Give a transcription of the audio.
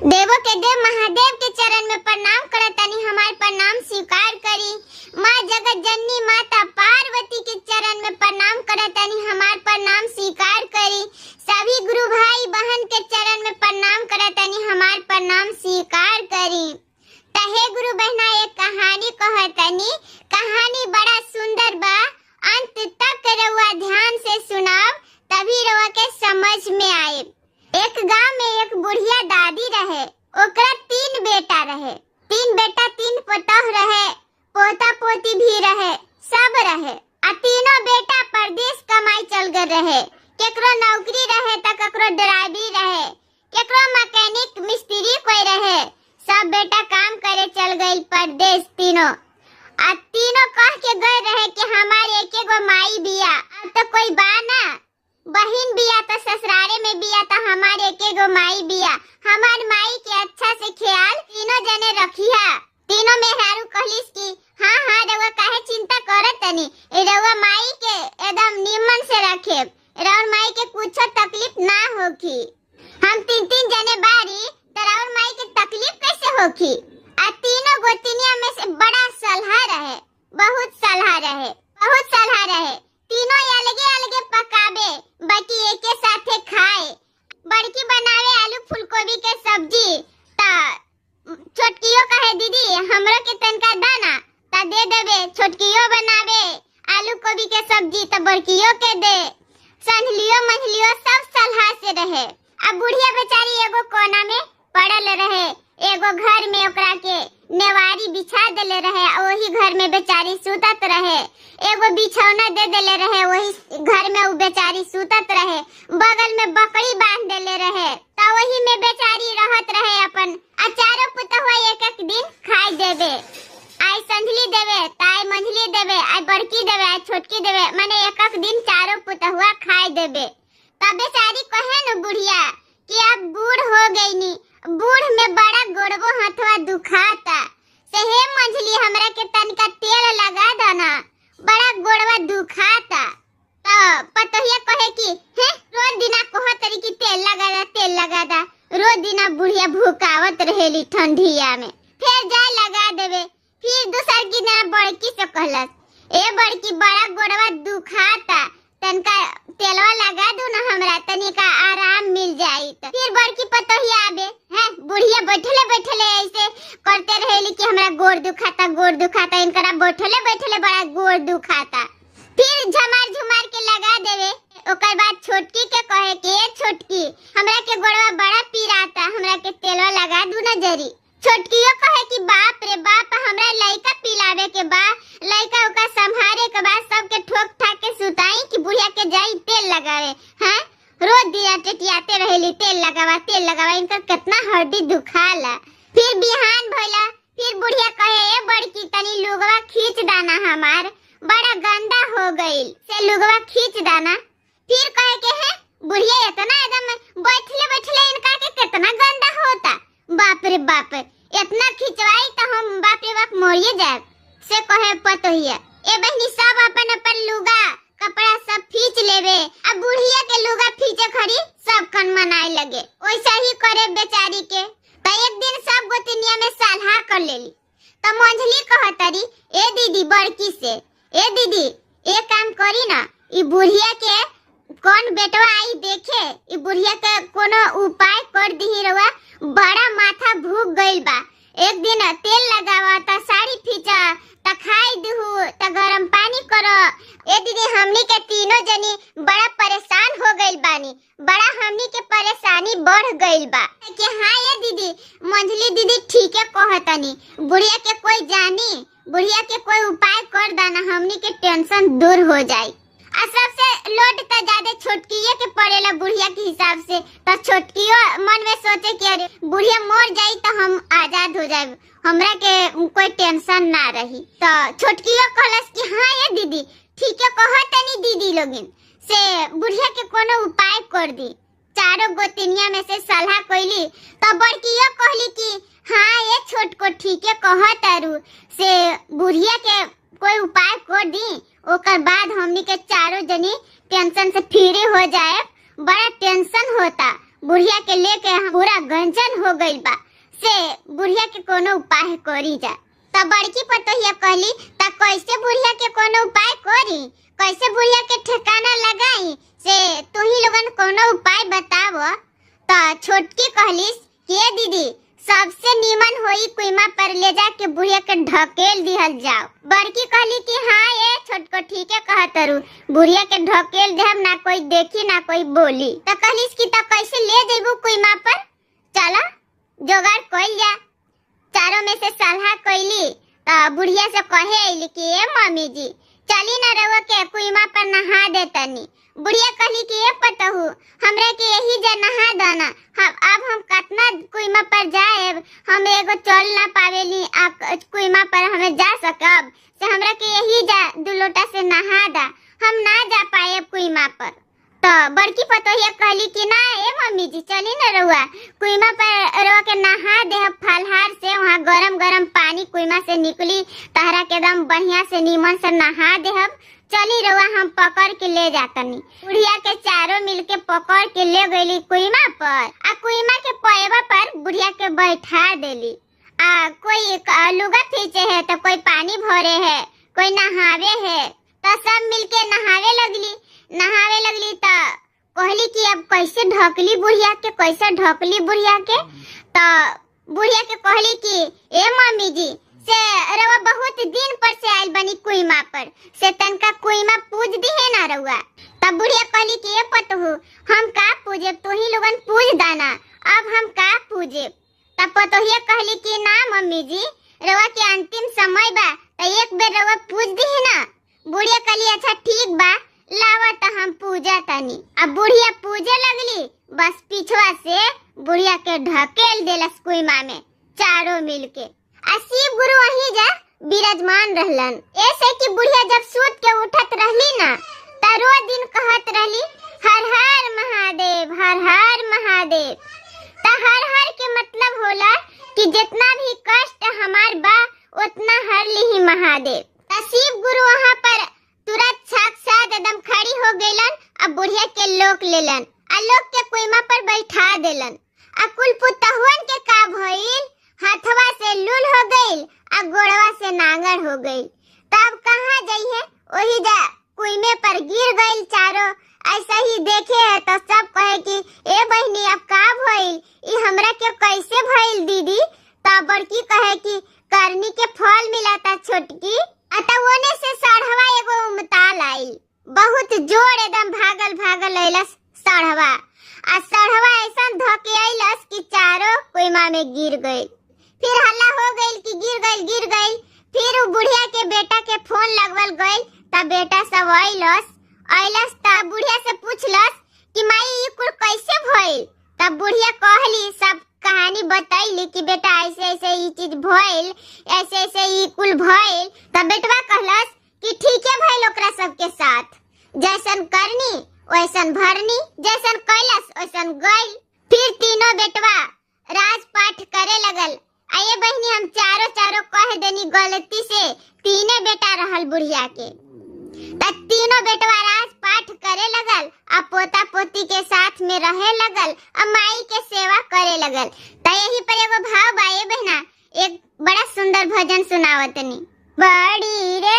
देवो के देव महादेव के चरण में प्रणाम करतानी, हमार प्रणाम स्वीकार करी। माँ जगत जननी माता पार्वती के चरण में प्रणाम करतानी, हमार प्रणाम स्वीकार करी। सभी गुरु भाई बहन के चरण में प्रणाम करतानी, हमार प्रणाम स्वीकार करी। तहे गुरु बहना, एक कहानी कहतनी। कहानी बड़ा सुंदर बा, अंत तक रउआ ध्यान से सुनाव तभी रउआ के समझ में आए। एक गांव में एक बुढ़िया दादी रहे। ओकरा तीन बेटा रहे, तीन बेटा तीन पोतह रहे, पोता पोती भी रहे, सब रहे। आ तीनों बेटा परदेश कमाई चल गए रहे। केकरो नौकरी रहे त ककरो ड्राइवरी रहे, केकरो मैकेनिक मिस्त्री कोई रहे। सब बेटा काम करे चल गई परदेश तीनों। आ तीनों कह के गए रहे कि हमारे एक एगो माई बिया, अब तो कोई बा ना, बहिन बिया तो ससुरारे में बिया, तो हमारे एक एगो माई बिया, हमार माई के अच्छा से ख्याल तीनों जने रखिया। तीनों मेहरारू कहलिस कि हाँ हाँ, रउआ काहे चिंता करत तनी, रउआ माई के एकदम निमन से रखे, राउर माई के कुछो तकलीफ ना होखी। हम तीन तीन जने बारी तो राउर माई के तकलीफ कैसे होखी। आ तीनों गोतिनिया में से बड़ा सलाह रहे, बहुत सलाह रहे, बहुत सलाह रहे। तीनों अलगे अलगे पकावे, बाकी एके साथे खाए। बड़की बनावे आलू फूलगोभी के सब्जी ता छोटकियो कहे, दीदी हमरो के तनका दाना ता दे देवे। छोटकियो बनावे आलू गोभी के सब्जी त बड़कियो के दे। संझलियो मंझलियो सब सलाह से रहे। अब बुढ़िया बेचारी एगो कोना में पड़ल रहे। एगो घर में ओकरा के नेवारी बिछा देले रहे, वही घर में बेचारी सुतत रहे। एगो बिछौना दे देले रहे, वही घर में उ बेचारी सुतत रहे। बगल में बकरी बांध देले रहे त वही में बेचारी रहत रहे अपन। आ चारों पुतहुआ एक एक दिन खाई देवे, आई संझली देवे त आई मंझली देवे, आई बड़की देवे, आई छोटकी देवे, माने एक एक दिन चारों पुतहुआ खाई देवे। तब बेचारी कहे न बुढ़िया कि अब बूढ़ हो गईनी, बूढ़ में बड़ा गोड़बो हथवा दुखाता, से हे मंझली हमरा के तनका तेल लगा दना, बड़ा गोड़वा दुखाता। त पतोहिया कहे कि हे रोज दिना कह तरी कि तेल लगा दा, तेल लगा दा, रोज दिना बुढ़िया भूकावत रहेली ठंडिया में, फिर जाए लगा देवे। फिर दूसर की दिना बड़की से कहलस, ए बड़की बड़ा गोड़वा दुखाता, तनका तेलवा लगा दू ना हमरा, तनिका आराम मिल जाई। त फिर बड़की पतोहिया आबे हैं, बुढ़िया बैठले बैठले ऐसे करते रहेली कि हमरा गोड़ दुखाता, गोड़ दुखाता, इनकरा बैठले बैठले बड़ा गोड़ दुखाता। फिर झमार झुमार के लगा देवे। ओकर बाद छोटकी के कहे कि ए छोटकी हमरा के गोड़वा बड़ा पीराता, हमरा के तेलवा लगा दू ना जरी। छोटकियो कहे कि बाप रे बाप, हमरा लइका पिलावे के बा, लइका ओका संभारे के बा, सबके ठोक ठाक के सुताई कि बुढ़िया के जाई तेल लगावे। हाँ रोज दिया टेटियाते रहेली, तेल लगावा तेल लगावा, इनकर कितना हड्डी दुखाला। फिर बिहान भइला, फिर बुढ़िया कहे ए बड़की तनी लुगवा खींच दाना, हमार बड़ा गंदा हो गईल, से लुगवा खींच दाना। फिर कहे के है बुढ़िया इतना एकदम बैठले बैठले इनका के कितना गंदा होता, बाप रे बाप, इतना खिंचवाई तो हम बाप रे बाप मरिए जाए। से कहे पतोहिया, ए बहनी सब अपन अपन लुगा कपड़ा सब खींच लेवे, अब बुढ़िया के लुगा खींचे खड़ी सब कन मनाए लगे, वैसा ही करे बेचारी के। तो एक दिन सब गोतिनिया में सलाह कर लेली। तो मंझली कहतरी, ए दीदी बड़की से, ए दीदी एक काम करी ना, ई बुढ़िया के कौन बेटवा आई देखे, ई बुढ़िया के कोनो उपाय कर दीही रउआ, बड़ा माथा भूख गइल बा, एक दिन तेल लगावा त साड़ी खींचा त खाई दुहू त गरम पानी करो। ए दीदी हमनी के तीनों जनी बड़ा परेशान हो गइल बानी, बड़ा हमनी के परेशानी बढ़ गइल बा। कि हाँ ये दीदी मंझली दीदी ठीके कहतनी, बुढ़िया के कोई जानी, बुढ़िया के कोई उपाय कर दाना, हमनी के टेंशन दूर हो जाई। आ सबसे लोड त ज्यादा छोटकिए के पड़ेला बुढ़िया के हिसाब से, त छोटकियो मन में सोचे कि अरे बुढ़िया मर जाई त हम आजाद हो जाए, हमरा के कोई टेंशन ना रही। त छोटकियो कहलस कि हाँ ये दीदी ठीके कहतनी दीदी लोगिन से, बुढ़िया के कोनो उपाय कर दी। चारों गोतिनिया में से सलाह कइली त बड़कियो कहली कि हाँ ये छोटको ठीके कहतारू, से बुढ़िया के कोई उपाय कर दी, ओकर बाद हमनी के चारों जनी टेंशन से फ्री हो जाए, बड़ा टेंशन होता। बुढ़िया के लेके पूरा गंजन हो गइल बा, से बुढ़िया के कोनो उपाय करी जा। त बड़की पतोहिया कहली, त कैसे बुढ़िया के कोनो उपाय करी, कैसे बुढ़िया के ठिकाना लगाई, से तू ही लोगन कोनो उपाय बताव। त छोटकी कहलिस कि ए दीदी, सबसे नीमन होई कुइमा पर ले जाके बुढ़िया के ढकेल दिहल जाओ। बड़की कहली कि हाँ ए छोटको, ठीके कहतरू, बुढ़िया के ढकेल देहब, ना कोई देखी ना कोई बोली। त कहलिस कि त कैसे ले जइबू कुइमा पर, चला जोगाड़ कइल जा। चारों में से सलाह कैली त बुढ़िया से कहे अइली कि ए मम्मी जी, चली ना रउआ के कुइमा पर नहा दे तनी। बुढ़िया कहली कि ए पतहू, हमरा के यही जा नहा दना, हम अब हम कतना कुइमा पर जाएब, हम एगो चल ना पावेली, आ कुइमा पर हमें जा सकब, से हमरा के यही जा दू लोटा से नहा दा, हम ना जा पाएब कुइमा पर। तो बड़की पतोहिया कहली कि ना ए मम्मी जी, चली ना रउआ कुइमा पर रउआ के नहा दे फलहार से, वहाँ गरम गरम पानी कुइमा से निकली, तहरा के एकदम बढ़िया से नीमन से नहा देहब, चली रउआ हम पकड़ के ले जातनी। बुढ़िया के चारों मिलके पकड़ के ले गईली कुइमा पर, आ कुइमा के पयबा पर बुढ़िया के बैठा देली। आ कोई लुगा खींचे है तो कोई पानी भरे है, कोई नहावे है, तो सब मिलके नहावे लगली। नहावे लगली त कहली कि अब कैसे ढकली बुढ़िया के, कैसे ढकली बुढ़िया के। त बुढ़िया के कहली कि ए मम्मी जी, से रउआ बहुत दिन पर से आइल बनी कुइमा पर, से तनका कुइमा पूज दिहे ना रउआ। तब बुढ़िया कहली कि ए पतहू, हम का पूजेब, तू ही लोगन पूज दाना, अब हम का पूजेब। तब पतोहिया कहली कि ना मम्मी जी, रउआ के अंतिम समय बा, त एक बेर रउआ पूज दिहे ना। बुढ़िया कहली अच्छा ठीक बा, लावा त हम पूजा तनी। अब बुढ़िया पूजे लगली, बस पिछवा से बुढ़िया के ढकेल देलस कुइमा में चारों मिलके। आ शिव गुरु वहीं जा विराजमान रहलन। ऐसे कि बुढ़िया जब सूत के उठत रहली ना, त रोज दिन कहत रहली हर हर महादेव, हर हर महादेव। त हर हर के मतलब होला कि जितना भी कष्ट हमार बा उतना हर ली महादेव। त शिव गुरु वहाँ पर तुरंत साक्षात एकदम खड़ी हो गईलन, अब बुढ़िया के लोक लेलन, आ लोक के कुइमा पर बैठा देलन। आ कुल पुतहुअन के का भइल, हाथवा से लूल हो गईल आ गोड़वा से नांगर हो गईल। तब कहाँ जइहे, वही जा कुइमे पर गिर गईल चारों। ऐसा ही देखे है तो सब कहे कि ए बहनी, अब का भइल, ई हमरा के कैसे भइल दीदी। तब बड़की कहे कि करनी के फल मिला था छोटकी। अतः ओने से सढ़वा एगो उमताल आइल, बहुत जोर एकदम भागल भागल अइलस सढ़वा, आ सढ़वा ऐसा धके अइलस कि चारों कुइमा में गिर गइल। फिर हल्ला हो गइल कि गिर गइल गिर गइल। फिर उ बुढ़िया के बेटा के फोन लगवल गइल, तब बेटा सब अइलस अइलस तब बुढ़िया से पूछलस कि माई ई कुल कैसे भइल। तब बुढ़िया कहली, सब कहानी बतैली कि बेटा ऐसे ऐसे ई चीज भइल, ऐसे ऐसे ई कुल भइल। तब बेटवा कहलस कि ठीके भइल ओकरा सबके साथ, जैसन करनी वैसन भरनी, जैसन कैलस वैसन गइल। फिर तीनों बेटवा राजपाठ करे लगल। आये बहनी, हम चारों चारों कह देनी गलती से, तीने बेटा रहल बुढ़िया के। त तीनों बेटवा राजपाठ करे लगल, आ पोता पोती के साथ में रहे लगल, आ माई के सेवा करे लगल। त यही पर एगो भाव बा ए बहना, एक बड़ा सुंदर भजन सुनावतनी। बड़ी रे